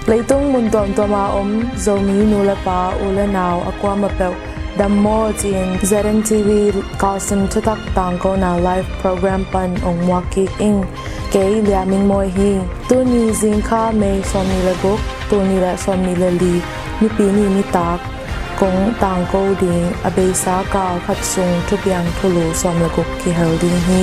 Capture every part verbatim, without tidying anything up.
Leitung mun tuamtuama om Zomi nu le pa, u le nau a kuamah peuh dam maw ci-in Z N T V Khalsim thutak tangkona live program pan ong muak kik ing. Kei Lia Ming Mawi hi. Tuni zingkha May sawmnih le guk, tul nih le sawmnih le li, Nipi ni nitak kong tangko ding a beisa kal khat sung thupiang thulu sawm le guk kihel ding hi.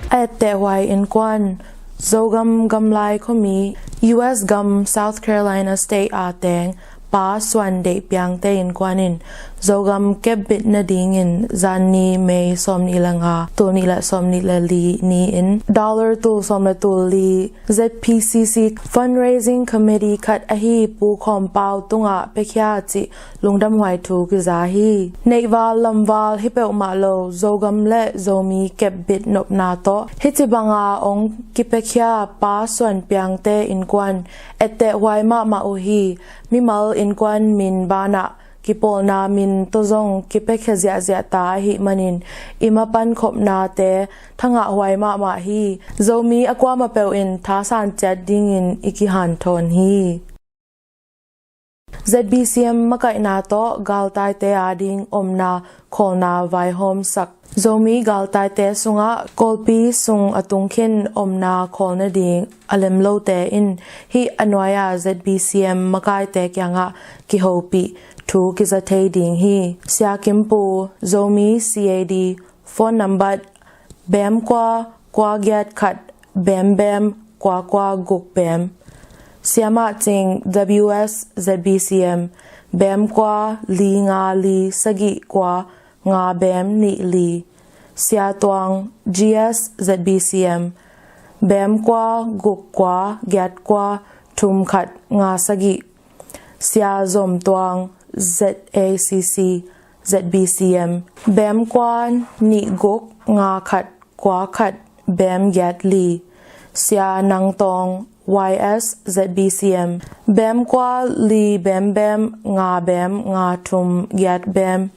A ettehhuai innkuan, Zogam gamlai khuami, U S gam South Carolina State a teng Pa Suan Deih Piangte innkuan in Zogam kepbit nadingin zanni May sawmnih le nga, tul nih le sawmnih le li ni-in dollar tul sawm le tul li Z P C C Fundraising Committee khat ahi Pu Khawm Pau tungah piakhia cih lungdamhuai thu kiza hi. Neihval lamval hi peuhmah lo Zogam le Zomi kepbit nopna tawh hih ci banga ong kipiakhia Pa Suan Piangte innkuan ettehhuai mahmah uh hi. Mimal innkuan min banah kipawlna min tawh zong kipiakhia ziahziah ta ahih manin i mapan khopnate thangahhuai mahmah hi. Zomi a kuamah peuh in thasan ciat dingin i kihanthawn hi. Z B C M makaihna tawh galtaite ading omna khawlna vaihawmsak. Zomi galtaite sungah Kawlpi sung a tungkhin omna khawl nading a lem lote in hih a nuai-a Z B C M makaite kiangah kihopih thu kiza thei ding hi. Sia Kim Pu, Zomi C A D, phone number bem kua kua giat khat bem bem kua kua guk bem. Sia Mah Cing, W S Z B C M, bem kua li nga li sagih kua nga bem nih li. Sia Tuang, G S Z B C M, bem kua guk kua giat kua thum khat nga sagih. Sia Zom Tuang, Z A C C, Z B C M, bem kua nih guk nga khat kua khat bem giat li. Sia Nang Tawng, Y S Z B C M, bem kua li bem bem nga bem nga thum giat bem.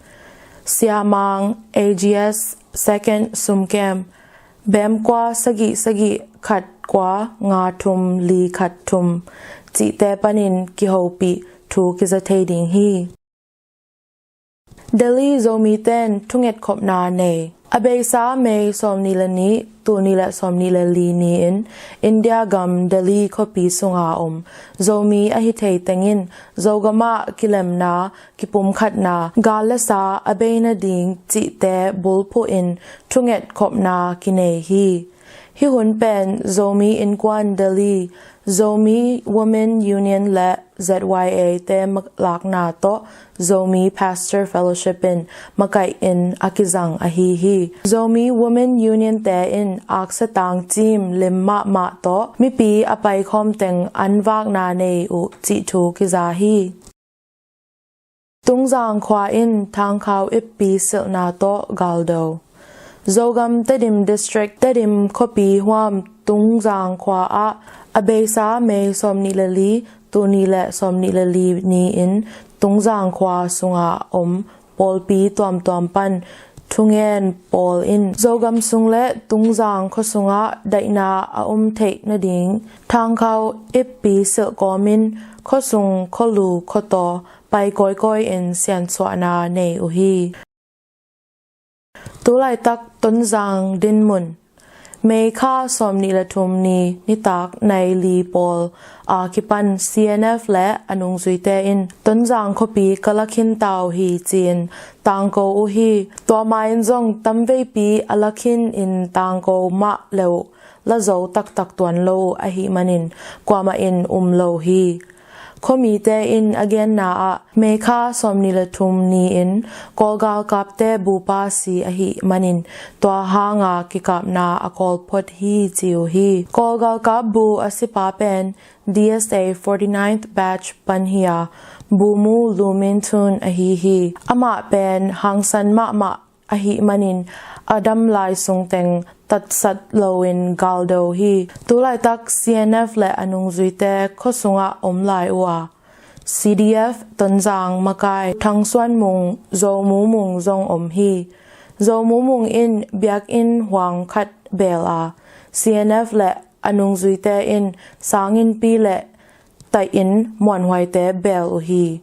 Sia Mang, A G S Second Sumkem, bem kua sagih sagih khat kua nga thum li khat thum cihte panin kihopih thu kiza thei ding hi. Delhi Zomite in thungetkhopna nei. A beisa May sawmnih le nih, tul nih le sawmnih le li ni-in India gam Delhi khuapi sunga om Zomi ahi thei tengin Zogamah kilemna, kipumkhatna, gal le sa a bei nading cihte bulphuhin thungetkhopna kinei hi. Hih hun pen Zomi Innkuan Delhi, Zomi Women Union le Z Y A te maklakna tawh Zomi Pastor Fellowship in makaih in a kizang ahi hi. Zomi Women Union te in aksa tangcim lim mahmah tawh mipi a paikhawm teng anvakna nei uh cih thu kiza hi. Tungzang khua in Thangkhau ippi silhna tawh galdo. Zogam Tedim District, Tedim khuapi huam Tungzang khua ah a beisa May sawmnih le li, tul nih le sawmnih le li ni-in Tungzang khua sunga om pawlpi tuamtuam pan thungen pawl in Zogam sung le Tungzang khua sungah daihna a um theih nading Thangkhau ippi silh kawmin khuasung khualu khuataw pai kawikawi in siansuahna nei uh hi. Tulaitak Tonzang dinmun. May kha sawmnih le thum ni nitak nai li pawl a kipan C N F le a nungzuite in Tonzang khuapi ka lakhin ta uh hi ci-in tangko uh hi. Tua ma-in zong tamveipi a lakhin in tangko mah le uh la zo taktak tuan lo ahih manin kuamah in um lo hi. Khuamite in a genna ah May kha sawmnih le thum ni-in Kawl galkapte bupa si ahih manin tua hanga kikapna a kawl phot hi ci uh hi. Kawl galkap bu a sipa pen D S A forty-ninth batch pan hi a, bu mu Lu Min Thun ahi hi. Amah pen hangsan mahmah ahih manin a dam lai sungteng tatsat loin galdo hi. Tulaitak C N F le a nungzuite khuasungah om lai uh a, C D F Tonzang makai Thang Suan Mung, Zo Mu Mung zong om hi. Zo Mumung in biakinn huang khat beel a, C N F le a nungzuite in sanginnpi le taihin muanhuaite beel uh hi.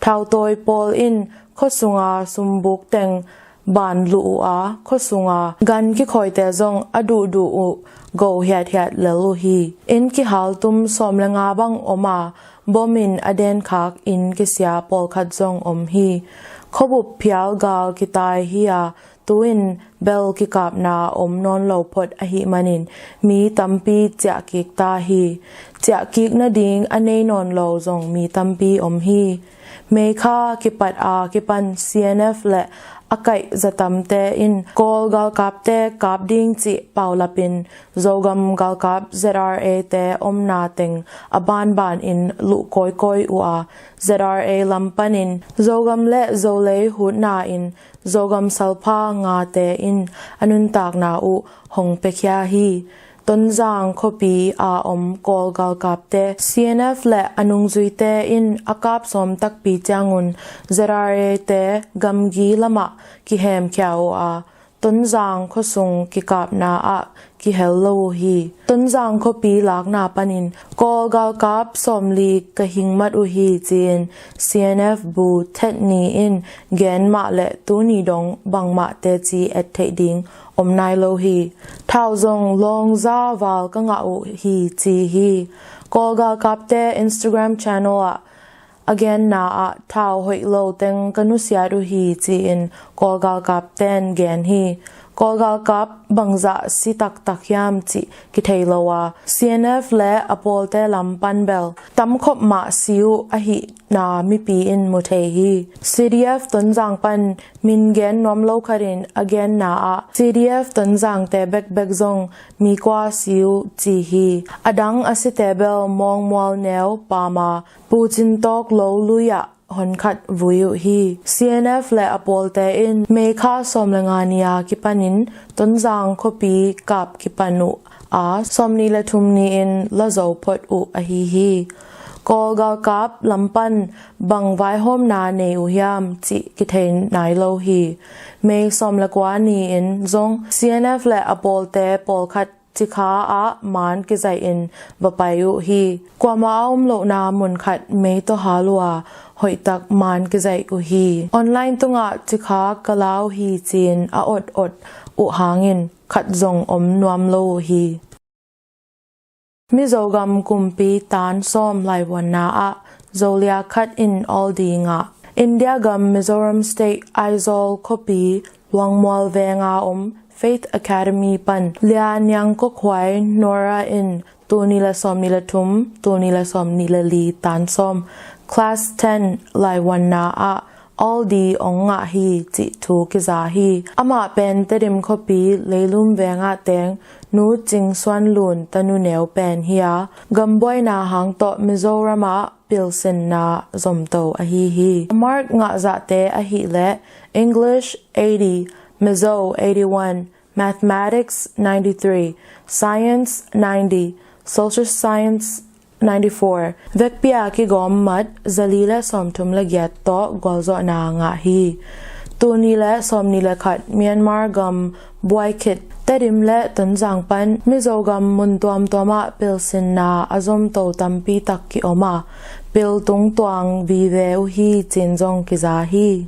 Thautawi pawl in khuasunga sumbuk teng ban luh uh a, khuasunga gan kikhawite zong a duhduh uh go hiathiat lel uh hi. Inn kihal tum sawm le nga bang om a, bom in a denkhak inn kisia pawlkhat zong om hi. Khuabup phial gal kitai hi a, tu-in bel kikapna om nawn lo phot ahih manin mi tampi ciahkik ta hi. Ciahkik nading a nei nawn lo zong mi tampi om hi. May kha kipat a kipan C N F le a kaih zatamte in Kawl galkapte kap ding cih paulapin Zogam galkap Z R A te omna teng a banban in luh kawikawi uh a, Z R A lam panin Zogam le Zolei hutna in Zogam salpha ngate in a nuntakna uh hong piakhia hi. Tonzang khuapi a om Kawl galkapte C N F le a nungzuite in a kap sawm takpi ciangun Z R A te gamgi lamah kihemkhia uh a, Tonzang khuasung kikapna ah kihel lo uh hi. Tonzang khuapi lakna panin Kawl galkap sawmli ka hingmat uh hi ci-in C N F bu Tet Ni in gen mah le tuni dong bangmah teci et theih ding om nai lo hi. Thau zong lawngza val ka ngah uh hi ci hi. Kawl galkapte Instagram channel ah a genna ah thau hoih lo teng ka nusiat uh hi ci-in Kawl galkapten gen hi. Kawl galkap bangzah si taktak hiam cih kithei lo a, C N F le a pawlte lam pan bel tamkhop mah si uh ahihna mipi in mu thei hi. C D F Tonzang pan min gen nuam lo khatin a genna ah C D F Tonzangte bekbek zong mi kua si uh ci hi. A dang a site bel Mawngmual neu pama Pu Cin Tawk Lo lui ah honkhat vui uh hi. C N F le a pawlte in May kha sawm le nga ni a kipanin Tonzang khuapi kap kipan uh a, sawmni le thum ni-in la zo phot uh ahi hi. Kawl galkap lam pan bang vaihawmna nei uh hiam cih kithei nai lo hi. May sawm le kua ni-in zong C N F le a pawlte pawlkhat Cikha ah maan kizaih in va pai uh hi. Kuamah a om lohna mun khat mei tawh hal uh a, hoihtak maan kizaih uh hi. Online tungah Cikha ka la uh hi ci-in a ot ot uh hangin khat zong om nuam lo uh hi. Mizogam kumpi tan sawm laivuanna ah Zolia khat in awldi ngah. India gam Mizoram State Aizawl khuapi Luangmual venga om Faith Academy pan Lia Niang Kokhuai Nora in tul nih le sawm nih le thum, tul nih le sawm nih le li tan sawm, Class ten laivuanna ah awldi ong ngah hi cih thu kiza hi. Amah pen Tedim khuapi Leilum vengah teng Nu Cing Suan Lun tanu neu pen hi a, gambuaina hang tawh Mizoram ah pilsinna zomto ahi hi. Mark ngahzahte ahih leh English eighty, Mizo eighty-one, Mathematics ninety-three, Science ninety, Social Science ninety-four, vekpi a kigawm mat zali le sawmthum le giat tawh gualzawhna ngah hi. Tul nih le sawm nih le khat Myanmar gam buai khit Tedim le Tonzang pan Mizo gam mun tuamtuam ah pilsinna a zomto tampi tak kiom a, pil tungtuang vive uh hi cin zong kiza hi.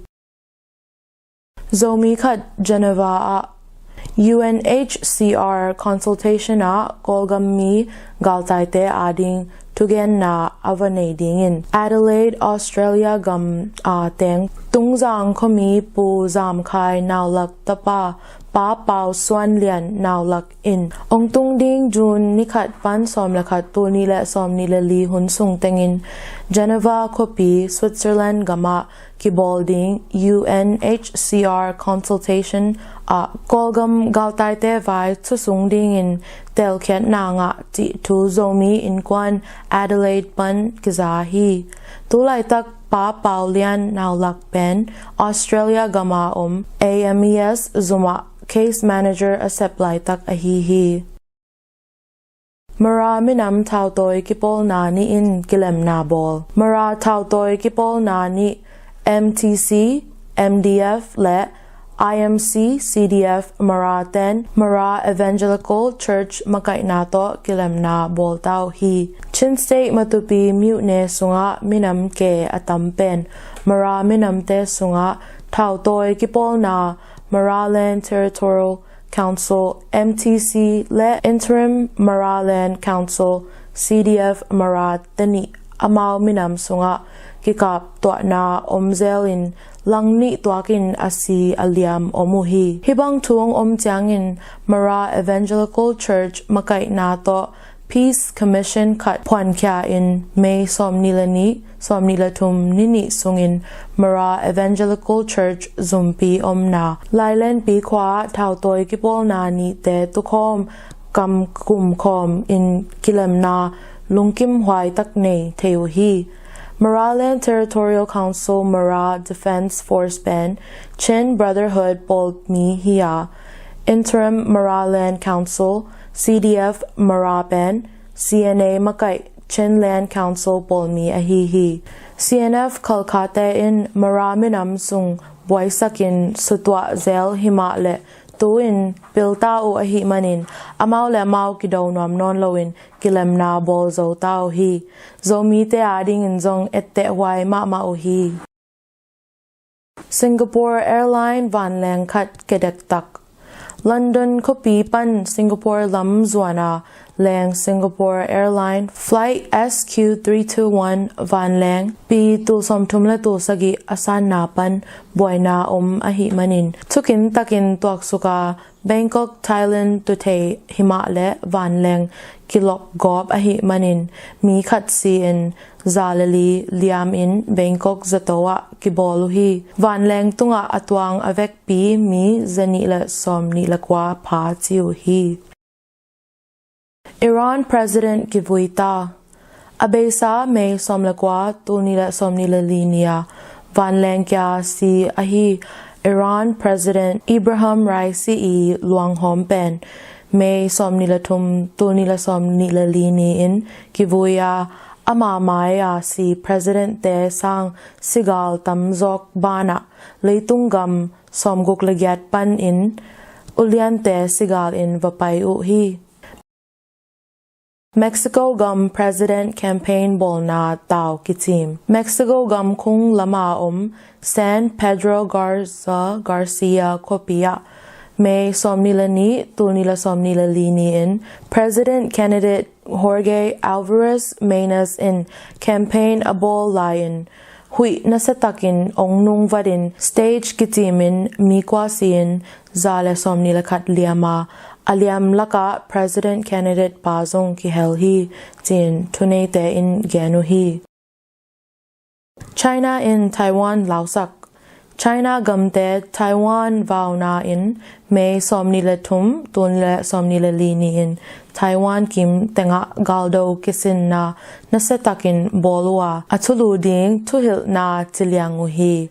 Zomi khat Geneva ah U N H C R consultation ah Kawlgam mi galtaite ading thugenna a va nei dingin Adelaide, Australia gam a teng Tungzang khuami Pu Zam Khai Naulak tapa Pa Pau Suan Lian Naulak in ong tung ding June ni khat pan sawm le khat tul nih le sawm nih le li hun sung tengin Geneva khuapi Switzerland gamah kibawl ding U N H C R consultation ah Kawlgam galtaite vai thusung dingin telkhiatna ngah cih thu Zomi Innkuan Adelaide pan kiza hi. Tulaitak Pa Pau Lian Naulak pen Australia gama om A M E S zumah case manager a sep laitak ahi hi. Mara minam thautawi kipawlna nih in kilemna bawl. Mara thautawi kipawlna nih M T C, M D F le I M C C D F Mara ten Mara Evangelical Church makaihna tawh kilemna bawl ta uh hi. Chin State Matupi myone sungah minam ke a tam pen Mara minamte sungah thautawi kipawlna Maraland Territorial Council, M T C, le Interim Maraland Council, C D F Mara te nih amau minam sungah kikaptuahna om zelin lang nih tuakin a si a liam om uh hi. Hih bang thu hong om ciangin Mara Evangelical Church makaihna tawh Peace Commission khat phuankhia in May sawmnih le nih, sawmnih le thum ni nih sungin Mara Evangelical Church zumpi omna Lailenpi khua-ah thautawi kipawlna nihte tukhawm kam kumkhawm in kilemna lungkim huai tak nei thei uh hi. Maraland Territorial Council Mara Defense Force pen Chin Brotherhood pawlmi hi a, Interim Maraland Council, C D F Mara pen C N A makaih Chinland Council pawlmi ahi hi. C N F khalkhate in Mara minam sung buaisakin sutuah zel himah le tu-in pilta uh ahih manin amau le amau kido nuam nawn loin kilemna bawl zo ta uh hi. Zomite adingin zong etteh huai mahmah uh hi. Singapore Airline vanleng khat kedektak. London khuapi pan Singapore lam zuana leng Singapore Airline Flight S Q three two one vanleng pi tul sawmthum le tul sagih a sanna pan buaina om ahih manin thukin takin tuaksuka Bangkok, Thailand tuthei himah le vanleng kilok gawp ahih manin mi khat si-in za le li liamin Bangkok zato ah kibawl uh hi. Vanleng tungah a tuang a vekpi mi zanih le sawmnih le kua pha ci uh hi. Iran President kivui ta. A beisa May sawm le kua, tul nih le sawmnih le li ni-a vanleng kia si ahi Iran President Ibrahim Raisi i luanghawm pen May sawmnih le thum, tul nih le sawmnih le li ni-in kivui a, ama mai-a si President-te sang sigal tamzawk banah leitung gam sawmguk le giat panin uliante sigal in va pai uh hi. Mexico gam President campaign bawlna tau kicim. Mexico gam khung lama om San Pedro Garza Garcia khuapi ah May sawmnih le nih, tul nih le sawmnih le li ni-in President candidate Jorge Alvarez Mañas in campaign a bawl lai-in huih nasiatakin ong nungvatin stage kicimin mi kua si-in za le sawmnih le khat liama, a liam lakah President candidate pa zong kihel hi, ci-in thuneite in gen uh hi. China in Taiwan lausak. China gamte Taiwan vauna in May sawmnih le thum, tul nih le sawmnih le li ni-in Taiwan kim tengah galdo kisinna nasiatakin bawl uh a, a thulu ding thuhilhna ciliang uh hi.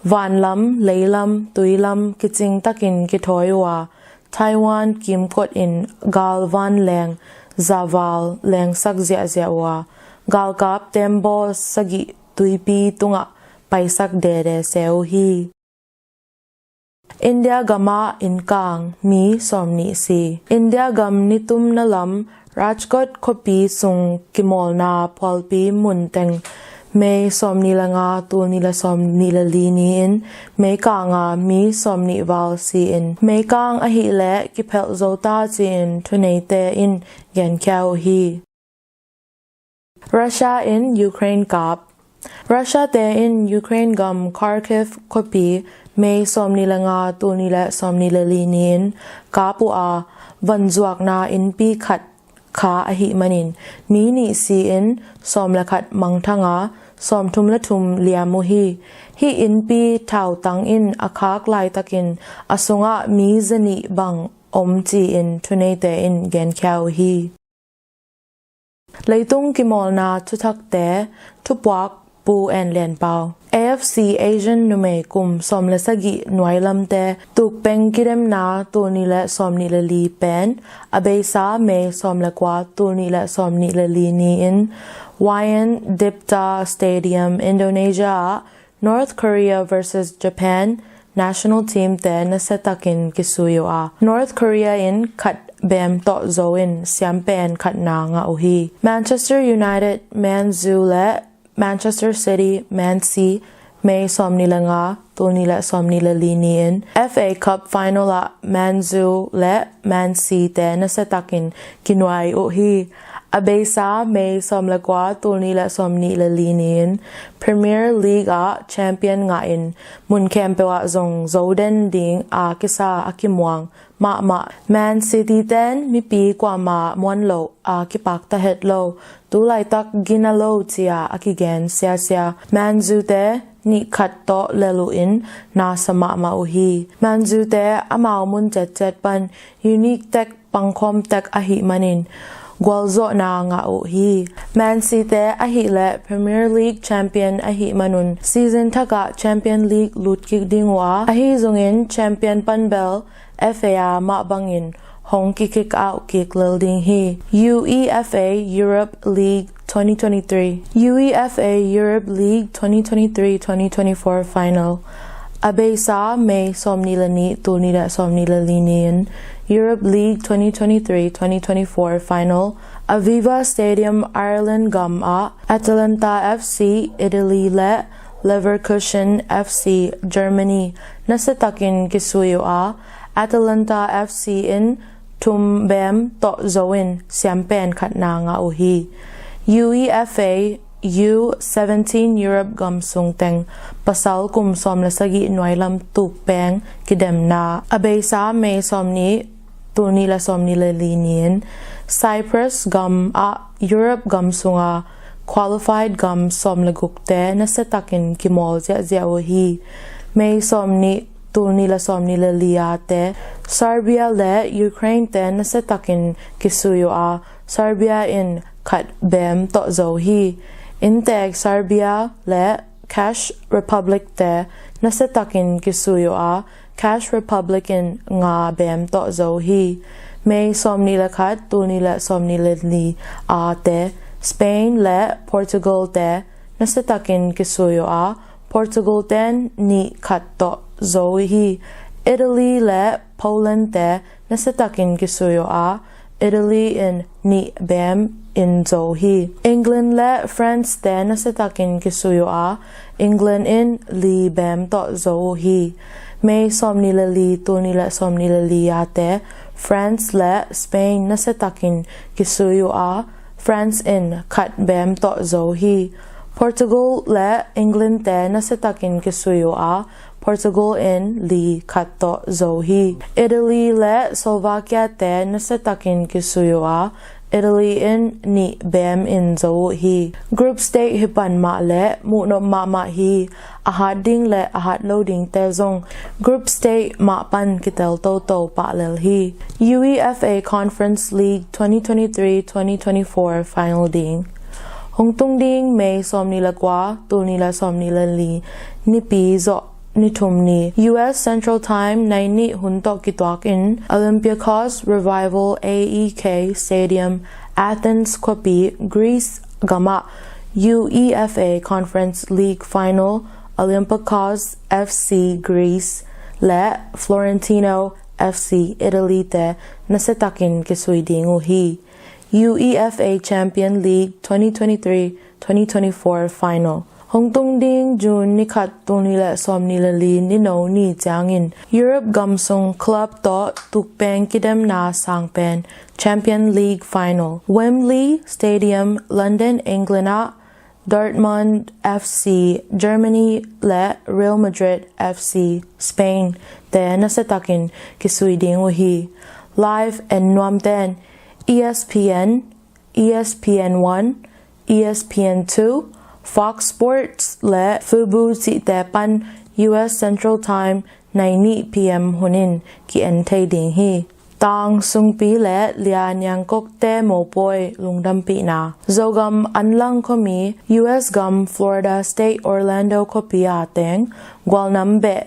Vanlam, leilam, tuilam kicing takin kithawi uh a, Taiwan kimkot in gal vanleng zaval lengsak ziahziah uh a, galkap tembaw sagih tuipi tungah paisak dede se uh hi. India gamah innkang mi sawmnih si. India gam nitumna lam Rajkot khuapi sung kimawlna phualpi mun teng May sawmnih le nga, tul nih le sawmnih le li ni-in meikanga mi sawmnih val si-in meikang ahih leh kiphelh zo ta ci-in thuneite in genkhia uh hi. Russia in Ukraine kap. Russia-te in Ukraine gam Kharkiv khuapi May sawmnih le nga, tul nih le sawmnih le li ni-in kap uh a, vanzuakna innpi khat kha ahih manin mi nih si-in sawm le khat mangthang a, sawmthum le thum liam uh hi. Hih innpi thautang in a khak laitakin a sungah mi zanih bang om ci-in thuneite in genkhia uh hi. Leitung kimawlna thuthakte thupuak Pu En Lian Pau. A F C Asian numei kum sawm le sagih nuailamte tukpeng kidemna tul nih le sawmnih le li pen a beisa May sawm le kua, tul nih le sawmnih le li ni-in Wayan Dipta Stadium, Indonesia ah North Korea versus Japan national team te nasiatakin kisui uh a, North Korea in khat bem tawh zo in siam pen khatna ngah uh hi. Manchester United, Man U le Manchester City, Man C, May sawmnih le nga, tul nih le sawmnih le li ni-in F A Cup final ah Man U le Man C te nasiatakin kinuai uh hi. A beisa May sawm le kua, tul nih le sawmnih le li ni-in Premier League ah champion ngah in mun khempeuh ah zong zo den ding a kisa a kimuang mahmah Man City ten mipi kuamah muan lo a kipakta het lo, tu laitak gina lo cia a kigen siasia Man U te nih khat tawh lel uh in nasa mahmah uh hi. Man U te amau mun ciatciat pan unique tek pangkhawm tek ahih manin gualzawhna ngah uh hi. Man City te ahih leh Premier League champion ahih manun season thakah Champion League lut kik ding uh a, ahi zongin champion pan bel F A a mah bangin hong kikick out kik lel ding hi. UEFA Europe League twenty twenty-three. UEFA Europe League twenty twenty-three twenty twenty-four final. A beisa May sawmnih le nih, tul nih le sawmnih le li ni-in Europe League twenty twenty-three twenty twenty-four final Aviva Stadium, Ireland gam ah Atalanta F C Italy le Leverkusen F C Germany nasiatakin kisui uh a, Atalanta F C in thum bem tawh zo in siam pen khatna ngah uh hi. UEFA U seventeen Europe gam sung teng pasal kum sawm le sagih nuailam tuk peng kidemna a beisa May sawmnih, tul nih le sawmnih le li ni-in Cyprus gam ah Europe gam sunga qualified gam sawm le guk te nasiatakin kimawl ziahziah uh hi. May sawmnih, tul nih le sawmnih le li a te Serbia le Ukraine te nasiatakin kisui uh a, Serbia in khat bem tawh zo hi. Inntek Serbia le Czech Republic te nasiatakin kisui uh a, Czech Republic in nga bem tawh zo hi. May sawmnih le khat, tul nih le sawmnih le li a te Spain le Portugal te nasiatakin kisui uh a, Portugal ten nih khat tawh zo hi. Italy le Poland te nasiatakin kisui uh a, Italy in nih bem in zo hi. England le France te nasiatakin kisui uh a, England in li bem tawh zo uh hi. May sawmnih le li, tul nih le sawmnih le li a te France le Spain nasiatakin kisui uh a, France in khat bem tawh zo hi. Portugal le England te nasiatakin kisui uh a, Portugal in li khat tawh zo hi. Italy le Slovakia te nasiatakin kisui uh a, Italy in nih bem in zo uh hi. Group stage hi pan mah le muhnop mahmah hi. A hat ding le a hat lo ding te zong group stage mah pan kitel toto pah lel hi. UEFA Conference League twenty twenty-three twenty twenty-four final ding. Hong tung ding May sawmnih le kua, tul nih le sawmnih le li, Nipi zawh ni thum ni, U S Central Time nai nih hun tawh kituak in Olympiacos Revival A E K Stadium, Athens khuapi, Greece gamah UEFA Conference League final, Olympiacos F C Greece le Florentino F C Italy te nasiatakin kisui ding uh hi. UEFA Champion League twenty twenty-three twenty twenty-four final. Hong tung ding June ni khat, tul nih le sawmnih le li, ni no ni ciangin Europe gam sung club tawh tukpeng kidemna sang pen Champion League final, Wembley Stadium, London, England ah Dortmund F C Germany le Real Madrid F C Spain te nasiatakin kisui ding uh hi. Live en nuam ten E S P N, E S P N one, E S P N two, Fox Sports le Fubo cihte pan U S Central Time nai nih P M hun in ki-en thei ding hi. Tang sungpi le lia niangkokte mopawi lungdampihna. Zogam Anlang khuami, U S gam Florida State Orlando khuapi a teng gualnam beh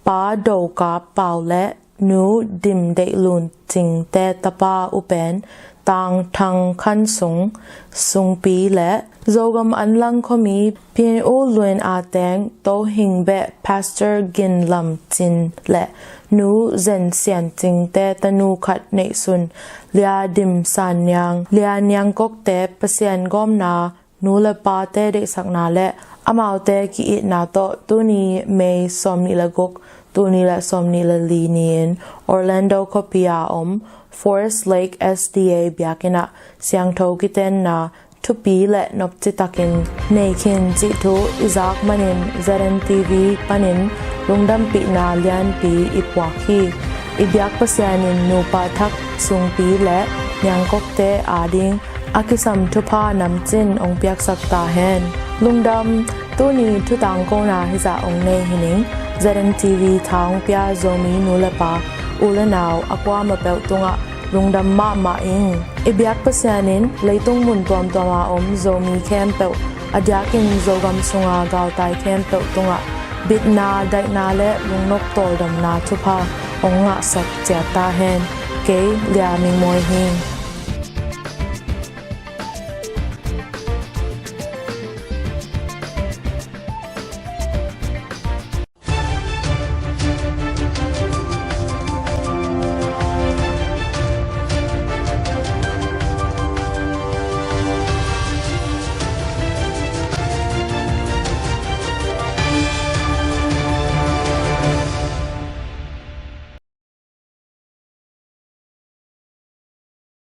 Pa Dokap Pau le Nu Dim Deih Lun Cingte tapa upen Tang Thang Khan Sung, Sungpi le Zogam Anlang khuami Pyin U Lwin A Teng, Tohing Beh Pastor Gin Lam Cin le Nu Zen Sian Cing te tanu khat neihsun Lia Dim San Niang, Lia Niang Kok te Pasian gawmna, nu le pate deihsakna le amaute ki-itna tawh tuni May sawmnih le guk, tul nih le sawmnih le li ni-in Orlando khuapi a om Forest Lake S D A biakinn ah siangtho kitenna thupi le nopci takin nei khin cih thu i zak manin Z N T V panin lungdampihna lianpi i puak hi. I biak Pasian in nupa thak Sungpi le Niangkokte ading a kisam thupha namcin hong piaksak ta hen. Lungdam. Tuni thutangkona hizah hong nei hi ning. Z N T V tha hong pia Zomi nu le pa, u le nau a kuamah peuh tungah lungdam mahmah ing. I biak Pasian in leitung mun tuamtuam a om Zomi khempeuh, a diakin Zogam sunga galtai khempeuh tungah bitna, daihna le lungnop tawldamna thupha hong ngahsak ciat ta hen. Kei Lia Ming Mawi hi.